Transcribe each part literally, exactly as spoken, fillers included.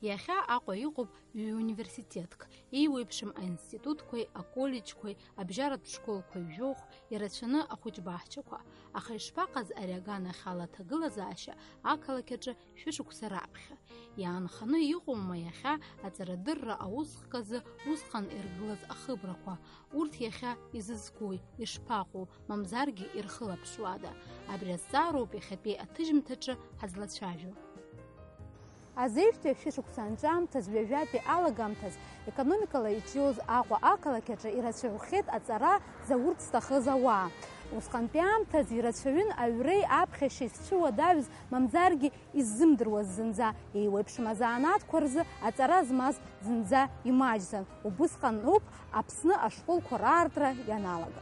Иахьа Аҟәа иҟоуп ҩ-университетк, еиуеиԥшым аинститутқәеи аколлеџьқәеи, абжьаратә школқәа жәохә, ирацәаны ахәыҷ баҳчақәа. Аха ишԥаҟаз ари аганахьала аҭагылазаашьа ақалақь аҿы шәышықәса раԥхьа? Иаанханы иҟоума иахьа аҵарадырра аусхк азы усҟан иргылаз ахыбрақәа? Урҭ иахьа изызкуи, ишԥаҟоу, мамзаргьы ирхылаԥшуада? Абри азҵаароуп иахьатәи аҭыжьымҭаҿы ҳазлацәажәо. Азеижәтәи ашәышықәса анҵәамҭаз, ҩажәатәи алагамҭаз, економикала иҿиоз Аҟәа ақалақь аҿы ирацәаҩхеит аҵара заурц зҭахыз ауаа. Усҟантәи аамҭазы ирацәаҩын аҩреи аԥхьашьеи зцәыуадаҩыз, мамзаргьы иззымдыруаз зынӡа еиуеиԥшым азанааҭқәа рзы аҵара змаз зынӡа имаҷӡан. Убысҟан ауп Аԥсны ашколқәа раартра ианалага.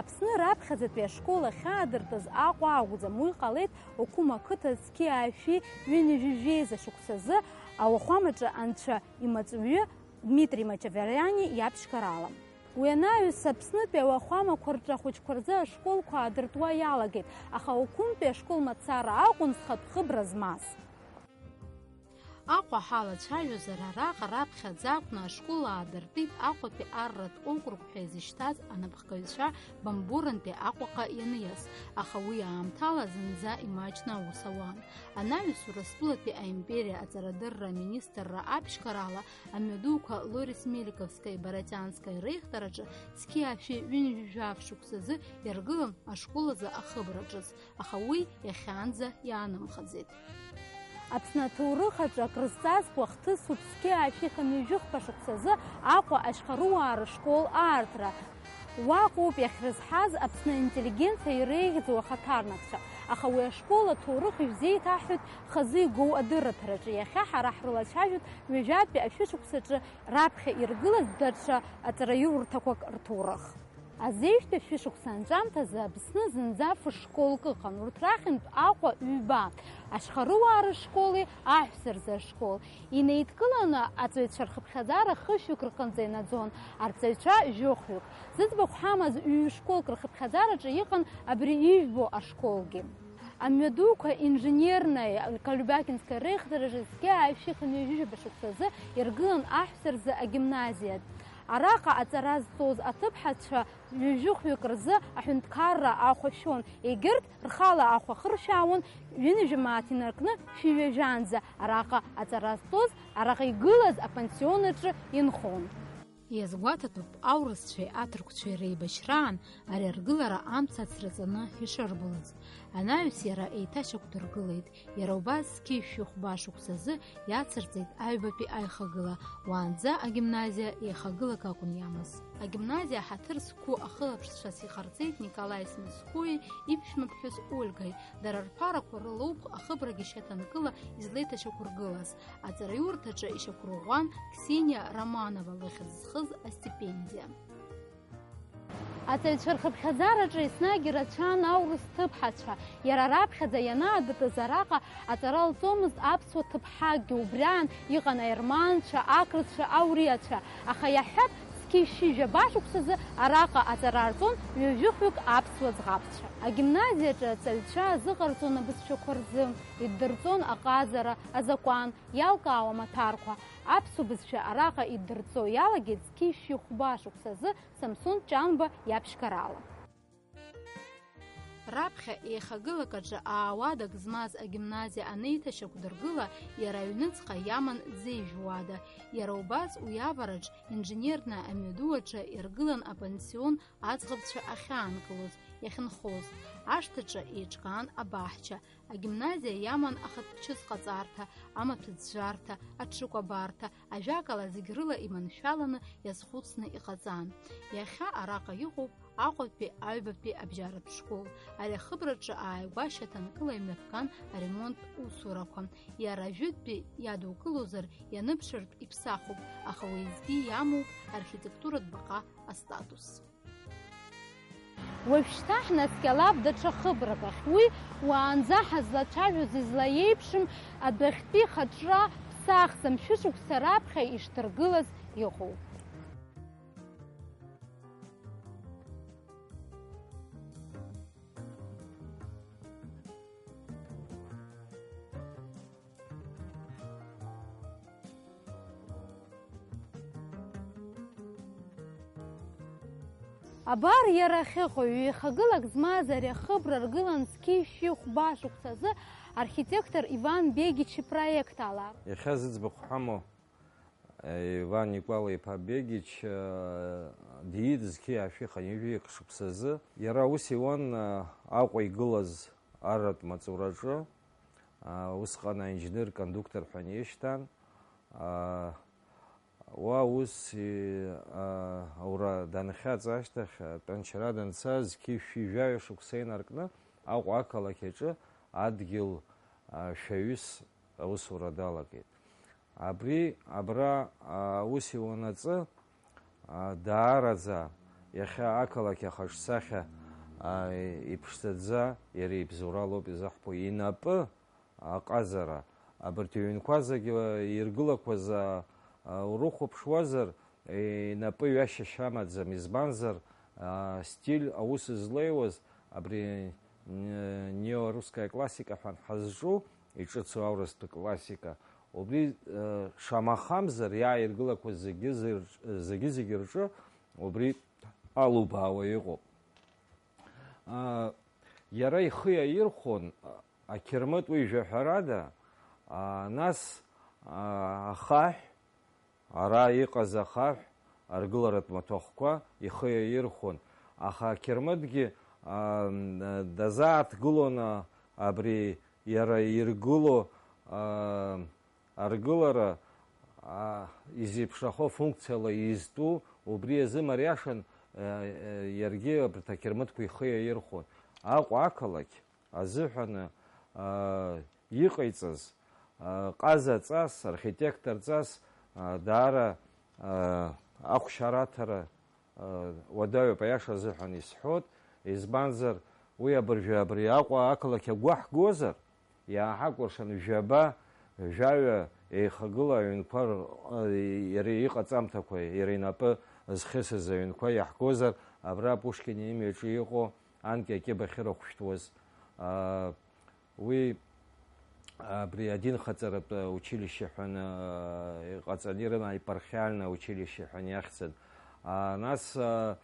Аԥсны раԥхьаӡатәи ашкол ахьаадыртыз Аҟәа акәӡам, уи ҟалеит Окума ақыҭа зқьи аашәи ҩынҩажәи жәеиза шықәсазы ауахәамаҿы анцәа имаҵуҩы Дмитри Мачавариани иаԥшьгарала. Уи анаҩс Аԥснытәи ауахәамақәа рҿы ахәыҷқәа рзы ашколқәа аадыртуа иалагеит, аха Окумтәи ашкол мацара акәын зхатә хыбра змаз. Аҟәа ҳалацәажәозар, араҟа раԥхьаӡа акәны ашкол аадыртит Аҟәатәи арратә округ ҳәа изышьҭаз анапхгаҩцәа Бамбурантәи Аҟәаҟа ианиас, аха уи аамҭала зынӡа имаҷны аус ауан. Анаҩс Урыстәылатәи аимпериа аҵарадырра аминистрра аԥшьгарала амҩадуқәа Лорис Меликовскаи Баратианскаи реихтараҿы зқьи аашәи ҩынҩажәи жәаф шықәсазы иаргылан ашкол азы ахыбра ҿыц, аха уи иахьанӡа иаанымхаӡеит. Аԥсны аҭоурых аҿы акрызҵазкуа хҭысуп зқьи аашәи хынҩажәи хԥа шықәсазы Аҟәа ашьхаруаа рышкол аартра. Уаҟоуп иахьрызҳаз Аԥсны аинтеллигенциа иреиӷьӡоу ахаҭарнакцәа, аха уи ашкол аҭоурых ишәзеиҭаҳҳәоит хазы игоу адырраҭараҿы. Иахьа ҳара ҳрылацәажәоит ҩажәатәи ашәышықәсаҿы раԥхьа иргылаз даҽа аҵараиурҭақәак рҭоурых. Азеижәтәи шәышықәса анҵәамҭазы Аԥсны зынӡа фышколк ыҟан, урҭ рахьынтә Аҟәа ҩба, ашьхаруаа рышколи аҳәса рзы ашкол. Инеидкыланы аҵаҩцәа рхыԥхьаӡара хышәҩык рҟынӡа инаӡон, арҵаҩцәа жәохәҩык. Зыӡбахә ҳамаз ҩ-школк рхыԥхьаӡараҿы иҟан абри ижәбо ашколгьы. Амҩадуқәа Инженернаи Колюбякинскаи реихараҿы зқьи аашәи хынҩажәи жәаба шықәсазы иргылан аҳәса рзы агимназиа. Араҟа аҵара зҵоз аҭыԥҳацәа ҩажәихәҩык рзы аҳәынҭқарра ахәашьон, егьырҭ рхала ахәа хыршәаауан, ҩынҩажәа мааҭ инаркны шәи ҩажәаанӡа араҟа аҵара зҵоз, араҟа игылаз апансион аҿы инхон. Иазгәаҭатәуп, аурысцәеи аҭырқәцәеи реибашьраан ари аргылара амца ацраҵаны ишырбалаз. Анаҩс иара еиҭашьақәдыргылеит, иара убас зқьи шәи хәба шықәсазы иацырҵеит аҩбатәи аихагыла, уаанӡа агимназиа еихагылак акәын иамаз. Агимназиа ҳаҭыр зқәу ахылаԥшцәас иҟарҵеит Николаи Смыцкои иԥшәмаԥҳәыс Ольгаи, дара рԥарақәа рылоуп ахыбрагьы шьаҭанкыла излеиҭашьақәыргылаз, аҵараиурҭаҿы ишьақәырӷәӷәан Ксениа Романова лыхьӡ зхыз астипендиа. Аҵаҩцәа рхыԥхьаӡараҿы еснагь ирацәан аурыс ҭыԥҳацәа. Иара раԥхьаӡа ианаадыртыз араҟа аҵара лҵомызт аԥсуа ҭыԥҳакгьы, убриаан иҟан аерманцәа, ақырҭцәа, ауриацәа. Аха иаҳҳәап, зқьи шәи жәаба шықәсазы араҟа аҵара рҵон ҩажәихәҩык аԥсуа ӡӷабцәа. Агимназиаҿы аҵаҩцәа азыҟарҵон абызшәақәа рзы, иддырҵон аҟазара, азакәан, иалкаауа амаҭәарқәа. Аԥсуа бызшәа араҟа иддырҵо иалагеит зқьи шәи хәба шықәсазы Самсон Ҷанба иаԥшьгарала. Раԥхьа еихагылак аҿы аауадак змаз агимназиа анеиҭашьақәдыргыла, иара аҩныҵҟа иаман ӡеижә уада. Иара убас уи авараҿ инженерна амҩаду аҿы иргылан апансион аӡӷабцәа ахьаанкылоз, иахьынхоз. Ашҭаҿы еиҿкаан абаҳча. Агимназиа иаман ахатә чысҟаҵарҭа, амаҭәа ӡәӡәарҭа, аҽыкәабарҭа, ажәакала, зегь рыла иманшәаланы иазхәыцны иҟаҵан. Иахьа араҟа иҟоуп Аҟәатәи аҩбатәи абжьаратә школ. Ари ахыбраҿы ааигәа шьаҭанкыла имҩаԥган аремонттә усурақәа. Иара ажәытәтәи иадукылозар, ианыԥшыртә иԥсахуп, аха уеизгьы иамоуп архитектуратә баҟа астатус. Уажәшьҭа ҳнаскьалап даҽа хыбрак ахь. Уи уаанӡа ҳазлацәажәоз излаиеиԥшым адәахьтәи хаҿра ԥсахӡам, шәышықәса раԥхьа ишҭаргылаз иҟоуп. Абар иара ахьыҟоу, ҩеихагылак змаз ари ахыбра ргылан зқьи жәшәи хәба шықәсазы архитектор Иван Бегич ипроект ала. Иахьа зыӡбахә ҳамоу, Иван Никәала-иԥа Бегич, э, диит зқьи жәшәи хынҩажәи акы шықәсазы. Иара ус иуан, э, Аҟәа игылаз арратә маҵураҿы, э, усҟан аинженер-кондуктор ҳәа иашьҭан. Э, Уа ус, и, а, аура данхьаҵ ашьҭахь, а, тәанчара данца, зқьи жәшәи жәаҩа шықәса инаркны, Аҟәа ақалақь аҿы адгьыл, а, шәаҩыс аусура далагеит. Абри, абра, а, аус иуанаҵы, а, даараӡа иахьа ақалақь ахаҿсахьа, а, иԥшӡаӡа иара ибзоуралоуп изаҳбо, инапы аҟазара. Абарҭ иҩнқәа зегьы иргылақәаз, а, а, урыхәаԥшуазар, инапы ҩашьашьа амаӡам, избанзар, а, стиль аус злеиуаз, абри, н-, неорусская классика ҳәа ҳазҿу, иҿыцу аурыстә классика, убри, э, шамахамзар, иааиргылақәаз зегьы зыр-, зегьы-зегьы рҿы убри алубаауа иҟоуп. А, иара ихы иаирхәон, а, ақьырмыт уи жәаҳәарада, а, нас, а, ахаҳә, ара иҟаз ахаҳә, аргыларатә маҭәахәқәа ихы иаирхәон, аха ақьырмытгьы, а, м, дазааҭгылон, а, абри иара иргыло, а, аргылара, а, изеиԥшрахо функциала изтәу, убри азы мариашан, а, а, иаргьы абарҭ ақьырмытқәа ихы иаирхәон. Аҟәа ақалақь азыҳәан, а, иҟаиҵаз, а, ҟазаҵас, архитекторҵас, а, даара, а, ахәшьараҭара уадаҩуп, аиаша азыҳәан исҳәоит, избанзар, уи абыржәы абри Аҟәа ақалақь агәы ҳгозар, иааҳакәыршан жәаба, жәаҩа еихагыла аҩнқәа р-, иара иҟаҵамҭақәа, иара инапы зхьысыз аҩнқәа иаҳгозар, абра Пушкин имҩаҿы иҟоу анкьа акьыба ахьырахәшәтәуаз, а, Уи абри адинхаҵаратә училище ҳәа, а, иҟаҵаны ирыман, епархиальное училище ҳәа иахьӡын. А, нас, а,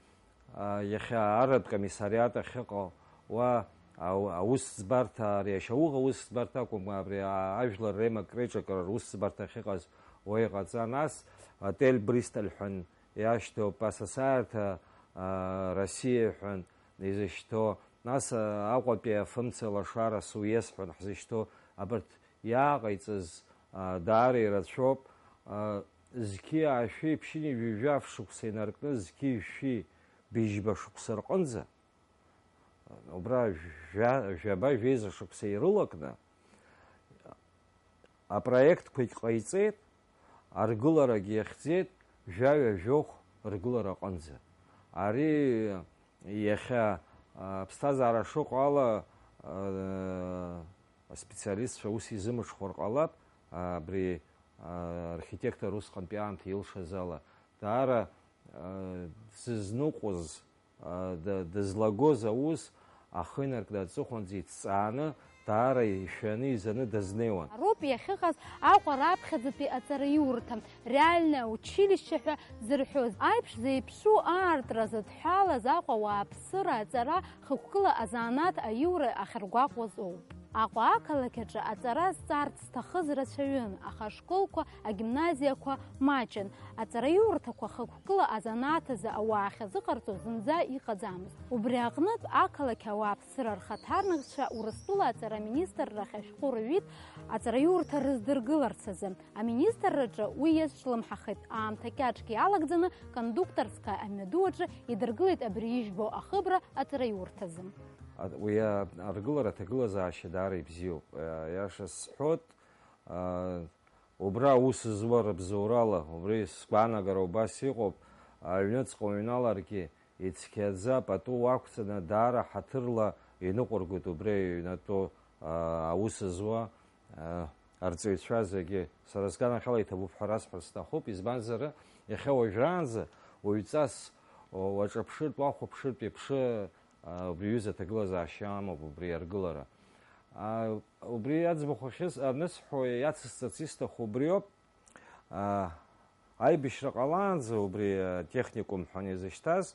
а, иахьа арратә комиссариат ахьыҟоу, уа ау-, аусӡбарҭа, ари ашьауӷа аусӡбарҭа акәым, абри, а, ажәлар реимак-, реиҿакра русӡбарҭа ахьыҟаз уа иҟаҵан. Нас отель Бристоль ҳәа иашьҭоуп, асасааирҭа, а, Россиа ҳәа изышьҭоу, нас, а, Аҟәатәи афымца лашара Суес ҳәа ҳзышьҭоу, абарҭ иааҟаиҵаз, а, даара ирацәоуп. А, зқьи аашәи ԥшьынҩажәи жәаф шықәса инаркны, зқьи жәшәи быжьба шықәса рҟынӡа, убра жәа-, жәаба-жәеиза шықәса ирылакны, апроектқәагь ҟаиҵеит, аргыларагь иахьӡеит, жәаҩа-жәохә ргылара аҟынӡа. Ари иахьа, а, аԥсҭазаара шыҟоу ала, а, аспециалистцәа ус изымҽхәар ҟалап, а, абри, а, архитектор усҟантәи аамҭа илшаз ала. Даара, а, дзызныҟәоз, а, д-, дызлагоз аус ахы инаркны аҵыхәанӡа иҭҵааны, даара ишәаны, изаны дазнеиуан. Ароуп иахьыҟаз Аҟәа раԥхьаӡатәи аҵараиурҭа, реальное училище ҳәа зырҳәоз. Аиԥш зеиԥшу аартра зыдҳәалаз Аҟәа ауааԥсыра аҵара хықәкыла азанааҭ аиура ахьыргәаҟуаз ауп. Аҟәа ақалақь аҿы аҵара зҵарц зҭахыз рацәаҩын, аха ашколқәа, агимназиақәа маҷын. Аҵараиурҭақәа хықәкыла азанааҭ азы ауаа ахьазыҟарҵо зынӡа иҟаӡамызт. Убри аҟнытә, ақалақь ауааԥсыра рхаҭарнакцәа Урыстәыла аҵара аминистррахь ашәҟәы рҩит аҵараиурҭа рыздыргыларц азы. Аминистрраҿы уи иазҿлымҳахеит, аамҭа кьаҿк иалагӡаны Кондукторская амҩаду аҿы идыргылеит абри ижәбо ахыбра аҵараиурҭазы. А, уи, а, аргылара аҭагылазаашьа даара ибзиоуп. А, иаша сҳәот, а, убра аус зуа рыбзоурала, убри сгәаанагара убас иҟоуп, аҩныҵҟа уҩналаргьы, ицқьаӡа пату уақәҵаны, даара ҳаҭырла иныҟәыргоит убри аҩнатәу, а, аус зуа, а, арҵаҩцәа зегьы. Сара сганахьала иҭабуп ҳәа расҳәар сҭахуп, избанзар, иахьа уажәраанӡа уаҩҵас уаҿаԥшыртә, уахәаԥшыртә еиԥш, а, убри аҩыза аҭагылазаашьа амоуп убри аргылара. А, убри аӡбахә ахьыс-, анысҳәо иацысҵарц исҭаху убриоуп. А, аибашьра ҟалаанӡа убри атехникум ҳәа изышьҭаз,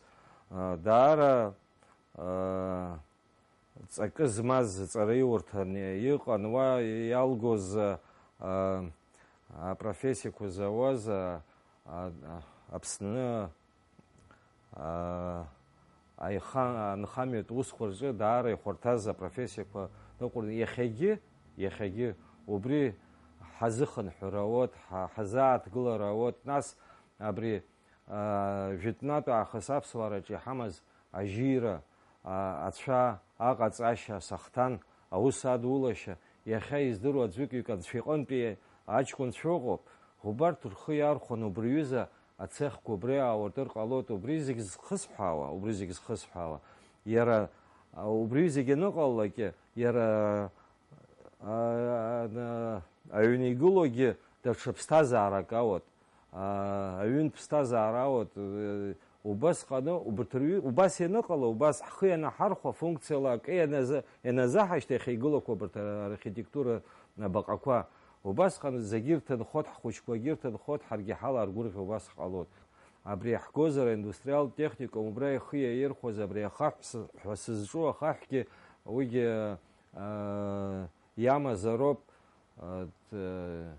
Даара ҵакы змаз ҵараиурҭан иҟан уа иалгоз апрофессиақәа зауаз Аԥсны аиха-, анхамҩатә усқәа рҿы даара ихәарҭаз апрофессиақәа ныҟәырны, иахьагьы, иахьагьы убри ҳазыхынҳәыр ауеит, ҳа-, ҳазааҭгылар ауеит, нас абри, аа, жәытәнатә аахыс аԥсуаараҿы иҳамаз ажьира, аа, ацәа аҟаҵашьа, асахҭан, аус адулашьа, иахьа издыруа аӡәык-ҩык анцәа иҟынтәи аҷкәынцәа ыҟоуп, убарҭ рхы иархәаны убри ҩыза ацехқәа убри ауртыр ҟалоит, убри зегь зхысҳәаауа, убри зегь зхысҳәаауа. Иара, а, убри зегь аныҟалалакгьы, иара, а, а, а, аҩны игылоугьы даҽа ԥсҭазаарак ауеит. А, аҩынтә ԥсҭазаара ауеит. Э, убасҟаны, убарҭ рҩы-, убас ианыҟала, убас ҳхы ианаҳархәа, функциала акы ианазы-, ианазаҳашьҭ, иахьа игылақәа абарҭ архитектура абаҟақәа. Убасҟан зегьы ирҭынхоит, ҳхәыҷқәагьы ирҭынхоит, ҳаргьы ҳаларгәырӷьо убас ҳҟалоит. Абри иаҳгозар, аиндустриалтә техникум убра ихы иаирхәаз абри ахаҳә сы-, ҳәа сызҿу ахаҳәгьы, уигьы, аа, иамазароуп, аа, т-,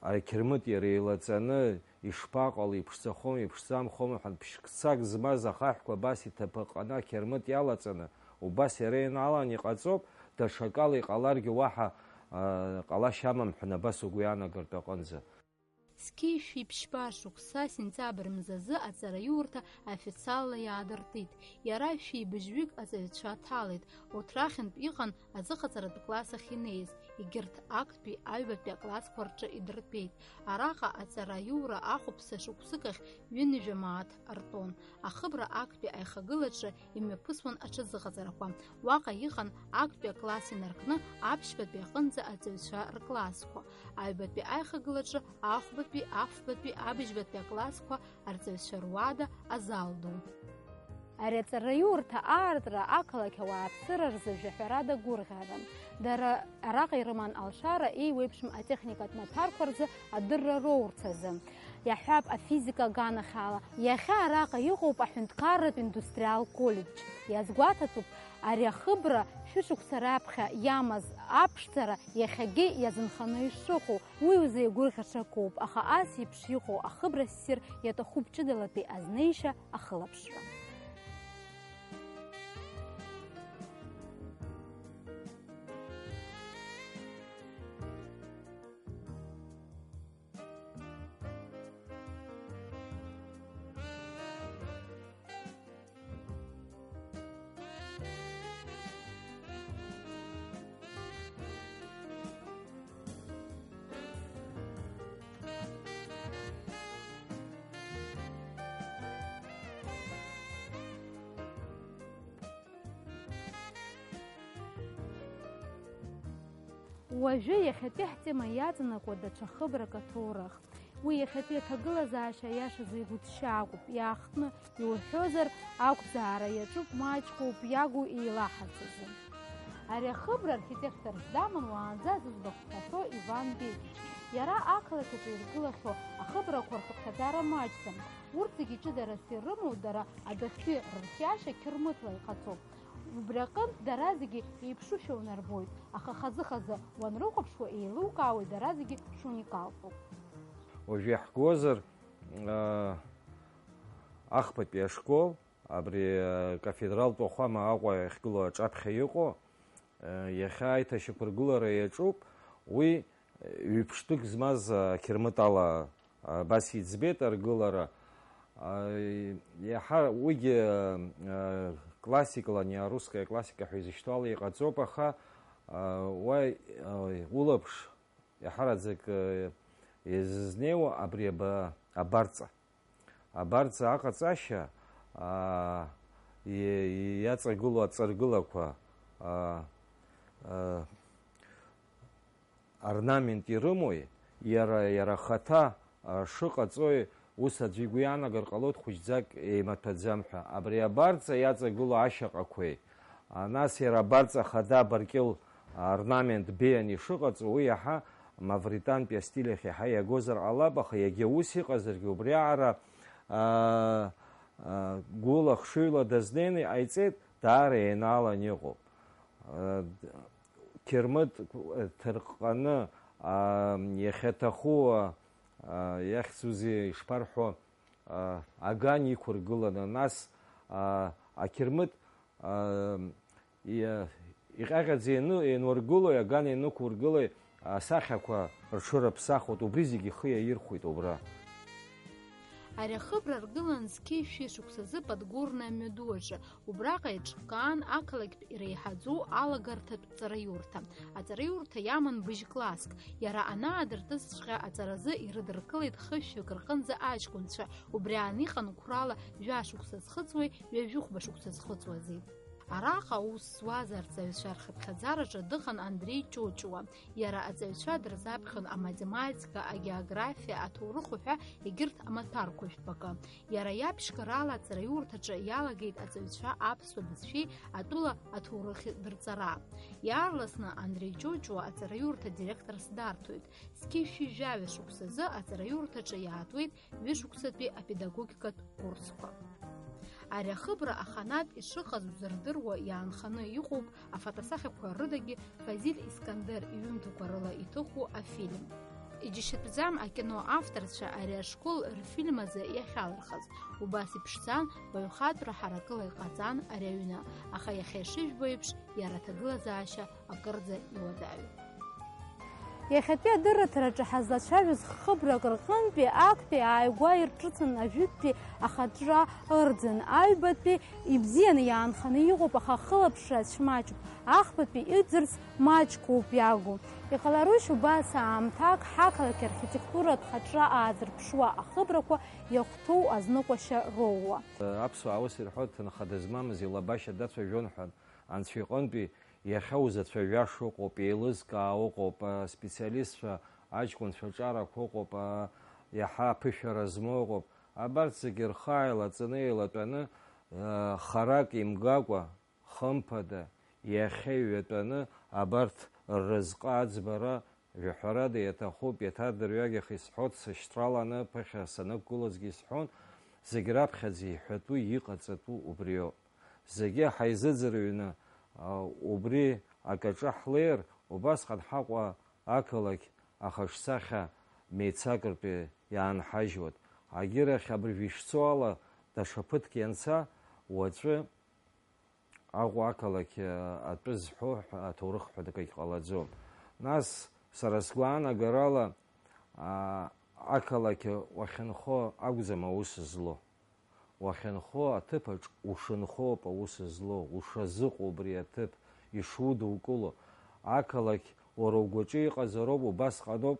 ақьырмыт иара еилаҵаны, ишԥаҟало, иԥшӡахома, иԥшӡамхома ҳәа, ԥшь-ԥсак змаз ахаҳәқәа абас иҭаԥыҟҟаны ақьырмыт иалаҵаны, убас иара ианалан иҟаҵоуп, даҽакала иҟаларгьы уаҳа, аа, ҟалашьа амам ҳәа абас угәы иаанагартә аҟынӡа. Зқьи жәшәи ԥшьба шықәса сентиабр мзазы аҵараиурҭа официалла иаадыртит. Иара шәи быжьҩык аҵаҩцәа ҭалеит. Урҭ рахьынтә иҟан аӡыҟаҵаратә класс ахь инеиз, егьырҭ актәи, аҩбатәи аклассқәа рҿы идыртәеит. Араҟа аҵараиура ахәаԥса шықәсык ахь ҩынҩажәа мааҭ артәон. Ахыбра актәи аихагылаҿы имҩаԥысуан аҽазыҟаҵарақәа. Уаҟа иҟан актәи акласс инаркны аԥшьбатәи аҟынӡа аҵаҩцәа рклассқәа. Аҩбатәи аихагылаҿы ахәбатәи, афбатәи, абыжьбатәи аклассқәа арҵаҩцәа руада азал ду. Ари аҵараиурҭа аартра ақалақь ауааԥсыра рзы жәаҳәарада гәырӷьаран. Дара араҟа ирыман алшара еиуеиԥшым атехникатә маҭәарқәа рзы адырра роурц азы. Иаҳҳәап, афизика аганахьала, иахьа араҟа иҟоуп аҳәынҭқарратә индустриалтә коллеџь. Иазгәаҭатәуп, ари ахыбра шәышықәса раԥхьа иамаз аԥшӡара иахьагьы иазынханы ишыҟоу. Уи узеигәырӷьаша акоуп, аха ас еиԥш иҟоу ахыбра ссир иаҭахуп ҷыдалатәи азнеишьа ахылаԥшра. Уажәы иахьатәи ҳтема иаҵанакуа даҽа хыбрак аҭоурых. Уи иахьатәи аҭагылазаашьа аиашазы игәыҭшьаагоуп, иаахтны иуҳәозар, ақәӡаара иаҿуп, маҷк ауп иагу еилаҳарц азы. Ари ахыбра архитектор даман уаанӡа зыӡбахә ҳәахьоу Иван Бегич. Иара ақалақь аҿы иргылахьоу ахыбрақәа рхыԥхьаӡара маҷӡам. Урҭ зегьы ҷыдарас ирымоу дара адәахьтәи рырхиашьа қьырмытла иҟаҵоуп. Убри аҟынтә дара зегьы еиԥшушәа унарбоит, аха хазы-хазы уанрыхәаԥшуа еилукаауеит дара зегьы шуникалтәу. Уажә иаҳгозар, аа, ахԥатәи ашкол, абри, аа, кафедралтә уахәама Аҟәа иахьгылоу аҿаԥхьа иҟоу, аа, иахьа аиҭашьақәыргылара иаҿуп, уи ҩ-ԥштәык змаз, аа, қьырмыт ала, аа, абас иӡбеит аргылара. Аа, иаҳа уигьы, аа, классикала, неорусская классика ҳәа изышьҭоу ала иҟаҵоуп, аха, аа, уа, аа, улаԥш иаҳараӡак, аа, изызнеиуа абри аба-, абарҵа. Абарҵа аҟаҵашьа, аа, и-, иаҵагылоу аҵаргылақәа, аа, аа, орнамент ирымои, иара, иара ахаҭа, а, шыҟаҵои, ус аӡәы игәы иаанагар ҟалоит хәыҷӡак еимаҭәаӡам ҳәа. Абри абарҵа иаҵагылоу ашьаҟақәеи, а, нас иара абарҵа хада абаркьыл, а, орнамент беиан ишыҟаҵо, уи иаҳа мавритантәи астиль ахь иаҳа иагозар ҟалап, аха иагьа ус иҟазаргьы убри аҟара, а, Гәыла-хшыҩла дазнеины иҟаиҵеит, даара еинаалан иҟоуп. Қьырмыт ҭырҟҟаны, иахьаҭаху, иахьӡузеи ишԥарҳәо, аган иқәыргыланы, нас ақьырмыт иҟьаҟьаӡа иануаргылои, аган ианықәургылои, асахьақәа рҽырыԥсахуеит, убри зегь ихы иаирхәеит убра. Ари ахыбра аргылан зқьи шәи шықәсазы Подгорное амҩаду аҿы. Убраҟа еиҿкаан ақалақьтә иреиҳаӡоу алагарҭатә ҵараиурҭа. Аҵараиурҭа иаман быжь класск. Иара анаадыртызҵәҟьа аҵаразы ирыдыркылеит хышәҩык рҟынӡа аҷкәынцәа, убри аан иҟан қәрала жәашықәса зхыҵуеи ҩажәихәба шықәса зхыҵуази. Араҟа аус зуаз арҵаҩцәа рхыԥхьаӡараҿы дыҟан Андреи Ҷоҷуа. Иара аҵаҩцәа дырзаԥхьон аматематика, агеографиа, аҭоурых уҳәа егьырҭ амаҭәарқәа жәпакы. Иара иаԥшьгарала аҵараиурҭаҿы иалагеит аҵаҩцәа аԥсуа бызшәеи атәыла аҭоурыхи дырҵара. Иаарласны Андреи Ҷоҷуа аҵараиурҭа директорс дарҭоит. Зқьи шәи жәаҩа шықәсазы аҵараиурҭаҿы иаатуеит ҩышықәсатәи апедагогикатә курсқәа. Ари ахыбра аханатә ишыҟаз узырдыруа иаанханы иҟоуп афотосахьақәа рыдагьы Фазиль Искандер иҩымҭақәа рыла иҭыху афильм. Иџьашьатәӡам акино авторцәа ари ашкол рфильм азы иахьалырхыз, убас иԥшӡан, уаҩхатәра ҳаракыла иҟаҵан ари аҩны, аха иахьа ишыжәбо еиԥш, иара аҭагылазаашьа акырӡа иуадаҩуп. Иахьатәи адырраҭараҿы ҳазлацәажәоз хыбрак рҟынтәи актәи ааигәа ирҿыцын ажәытәтәи ахаҿра ырӡын, аҩбатәи ибзианы иаанханы иҟоуп, аха ахылаԥшра цәмаҷуп, ахԥатәи иӡырц маҷқәоуп иагу. Иҟаларушь убас аамҭак ҳақалақь архитектуратә хаҿра аазырԥшуа ахыбрақәа иахәҭоу азныҟәашьа роуа? Аԥсуаа ус ирҳәоит, ҭынха дызмамыз илабашьа дацәажәон ҳәа. Анцәа иҟынтәи иахьа узацәажәаша ыҟоуп, еилызкаауа ыҟоуп, аспециалистцәа, аҷкәынцәа ҿарақәа ыҟоуп, а, иаҳа аԥышәара змоу ыҟоуп. Абарҭ зегьы рхы ааилаҵаны, еилатәаны, а, харак имгакәа, хымԥада, иахьа иҩатәаны абарҭ рразҟы аӡбара, жәаҳәарада, иаҭахуп, иаҭадырҩагьых исҳәоит, сышьҭраланы ԥыхьа санықәгылозгьы исҳәон, зегь раԥхьаӡа иҳәатәу, иҟаҵатәу убриоуп. Зегьы ҳаизыӡырҩны, а, убри акаҿы ҳлеир, убасҟан ҳаҟәа ақалақь ахаҿсахьа меицакыртәы иаанҳажьуеит. Агьырахь абыржә ишцо ала, даҽа ԥыҭк ианца, уаҵәы Аҟәа ақалақь, а, атәы зҳәо ҳәа, аҭоурых ҳәа акагь ҟалаӡом. Нас, сара сгәаанагарала, а, ақалақь уахьынхо акәӡам аус злоу. Уахьынхо аҭыԥаҿ ушынхоуп аус злоу, ушазыҟоу убри аҭыԥ, ишудукыло. Ақалақь уара угәаҿы иҟазароуп, убасҟаноуп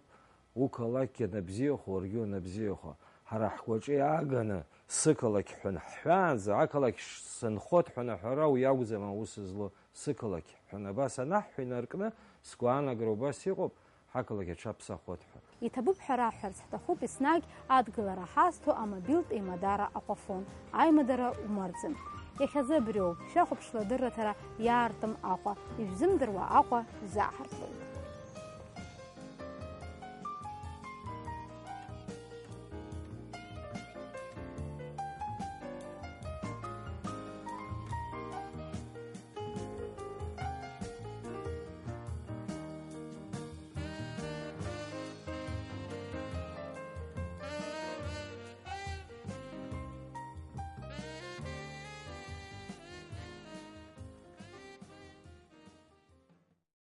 уқалақьгьы анабзиахо, уаргьы уанабзиахо. Ҳара ҳгәаҿы иааганы сықалақь ҳәа ҳҳәаанӡа, ақалақь ш-, сынхоит ҳәа аҳәара уи акәӡам аус злоу, сықалақь ҳәа абас анаҳҳәа инаркны, сгәаанагара убас иҟоуп, ҳақалақь аҽаԥсахуеит ҳәа. Иҭабуп ҳәа раҳҳәарц ҳҭахуп еснагь адгылара ҳазҭо амобилтә еимадара Аҟәафон, аимадара умырӡын. Иахьазы абриоуп, шәахәаԥшла адырраҭара иаартым Аҟәа, ишәзымдыруа Аҟәа шәзааҳартуеит.